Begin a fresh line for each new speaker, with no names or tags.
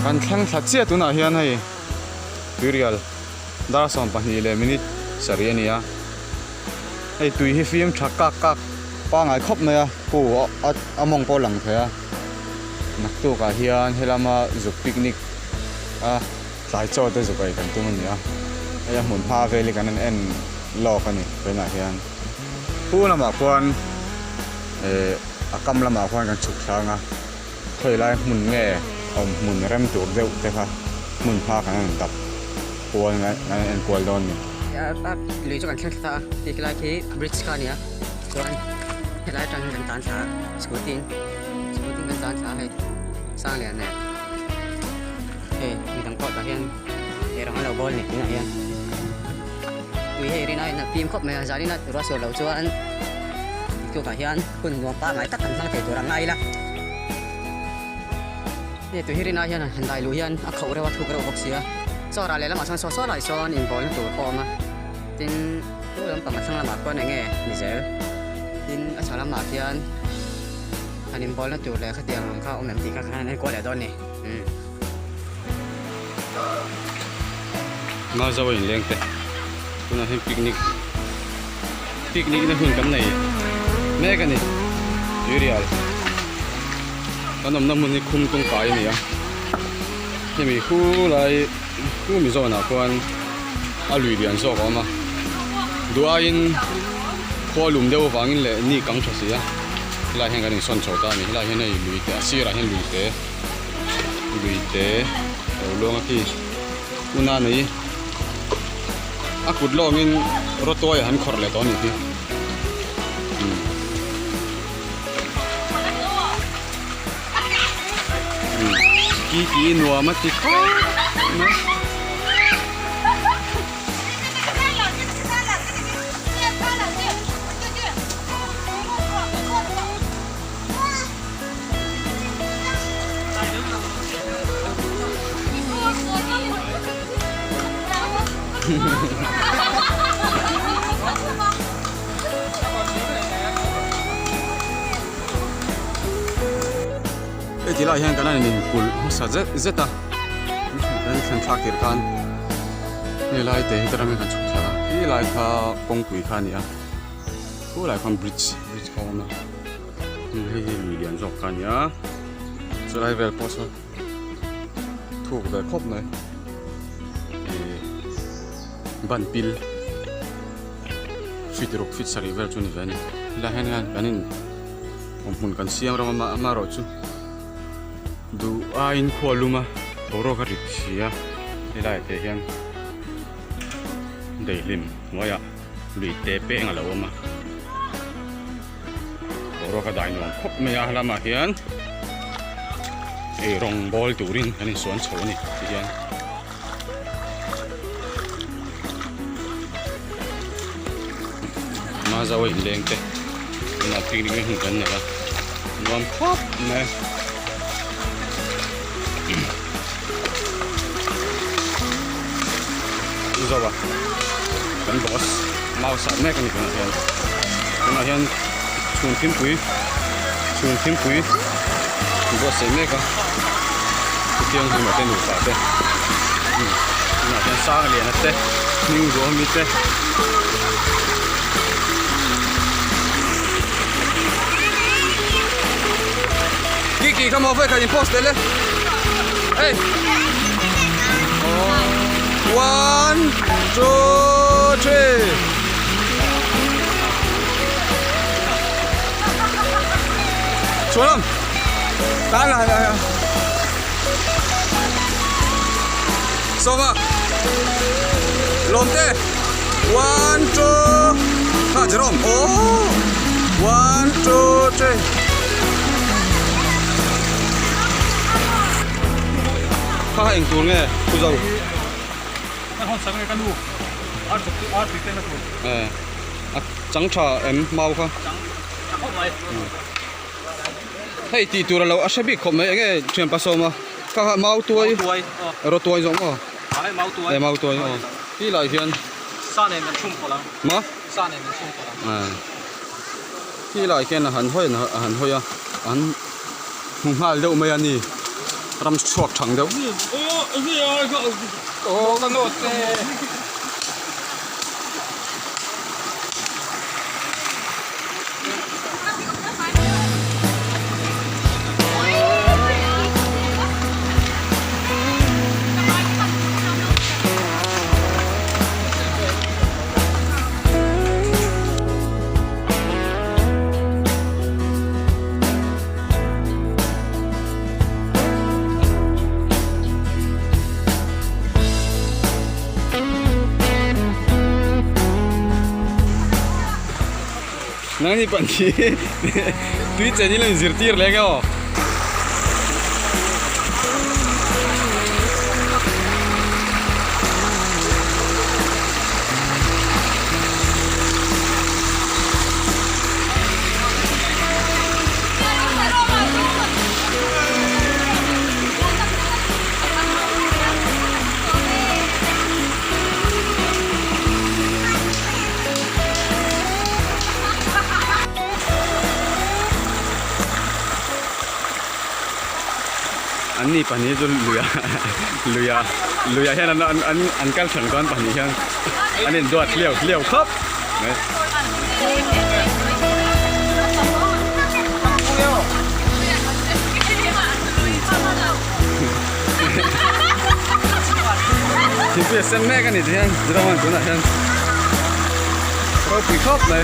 Kan thleng thla chiah tunah hian hei tuirial dar 12 leh minute sarih a ni a. Hei tui hi fim tha kak kak pangai khawp mai a khu a a mawng pawh a lang thei a naktukah hian helama zuk picnic a tlai chaw te zuk ei kan tum a ni a hei a hmun hma vel hi kan han en lawk a ni tunah hian khu lamah khuan eh a kam lamah khuan kan chhuk thlang a khawi lai hmun nge awm hmun rem tur deuh te kha hmun hma kan han dap kual kan han en kual dawn a ni.
Lui chu kan thleng thla ta a ti khilai khi bridge kha a ni a chuan helai atang hian kan tan thla a scooty in scooty in kan tan thla a hei sang lian nen hei midang pawh tah hian eirawng an lo bawl a ni tunah hian tui hei rin aiin a fim khawp mai a zanin a ruah sur loh chuan tukah hian hun nuam pangngai tak kan hmang thei tur ang a ila hei tui hi rin ai hian han dai luh hian a khauh reuh a thuk reuh bawk sia chaw rah lehlamah chuan saw saw lai sawn inbawlna tur pawh a awm a tin chu lampang a thlang lamah khuan eng nge ni zel tin a chha lamah khian han inbawlna tur leh khatiang ang kha a awm em tih kha kan han enkual leh dawn a ni umm.
Mazo a inleng te tunah hian picnic picnic na hun kan nei mek a ni tuirial kan awmna hmun hi khum tawngkai a ni a hemi khu lai khu mi zawnah khuan a lui lian zawk a awm a duh aiin khua lum deuh avangin leh ni kang tha si a helaiah hian kan insawn chho ta a ni helaiah hian hei lui te a sirah hian lui te lui te a lo luang a khi una nei a kut lawngin rawtuai an khawrh leh tawh a nih hi Ki ki nuam a ti khawp mai. Hei ti lai hian kan han inkulh hmasa zet zet a kan thlen thlak tir khan hei lai te hi ka chhuk thla a khi lai kha kawngpui kha a ni a khulai khuan bridge bridge kha a awm a hei hi lui lian zawk kha a ni a chulai vel pawh saw thuk ve khawp mai ih ban pil feet ruk feet sarih vel chu a ni ve a ni helai hian hian kan in awm hmun kan siam ram a amaherawh chu duh aiin khua lum a boruak a rit si a helaiah te hian daihlim hnuaiah lui te peng a lo awm a boruak a dai nuam khawp mai a lamah hian eirawng bawl turin kan insuan chho a ni tihian. Mazo a inleng te tunah picnic na hmun kan nei a nuam khawp mai zo a kan boss mau sah mek a ni tunah hian tunah hian chhun thimpui chhun thimpui buatsaih mek a thianghlim a te nupa te tunah hian sang lian a te hming duh ami te Kiki kha maw vek khat in post leh le hey one two three Chuan tan la la Sawma Lawmte One two Kha Jerome Oh One two three Kha kha eng tur nge Pu Zo
Kan hawn sak nge ka nu Ar chuk chu ar tui pen a tur
Eh A chang tha em mau kha
Chang tha khawp mai.
Hei tih tur a lo a hre bik khawp mai enge thian pa sawm a kha kha mau tuai rawt tuai zawk maw eh mau tuai aw ti lai hian
sa nen kan chhum pawlh ang
ma
sa nen kan chhum pawlh ang
eh ti lai hian a han hawi a han hawi a an hmu nghal deuh mai a ni. Ram chhuak thang deuh. Aw ka nawt e. Nangni pan hi tui chen in lo inzirtir leh nge aw. An ni pahnih chu luiah luiah luiah hian an an an kal than dawn pahnih hian an induat hliau hliau khawp mai. Thingpui a sen mek a ni ti hian Ziraman tunah hian ropui khawp mai.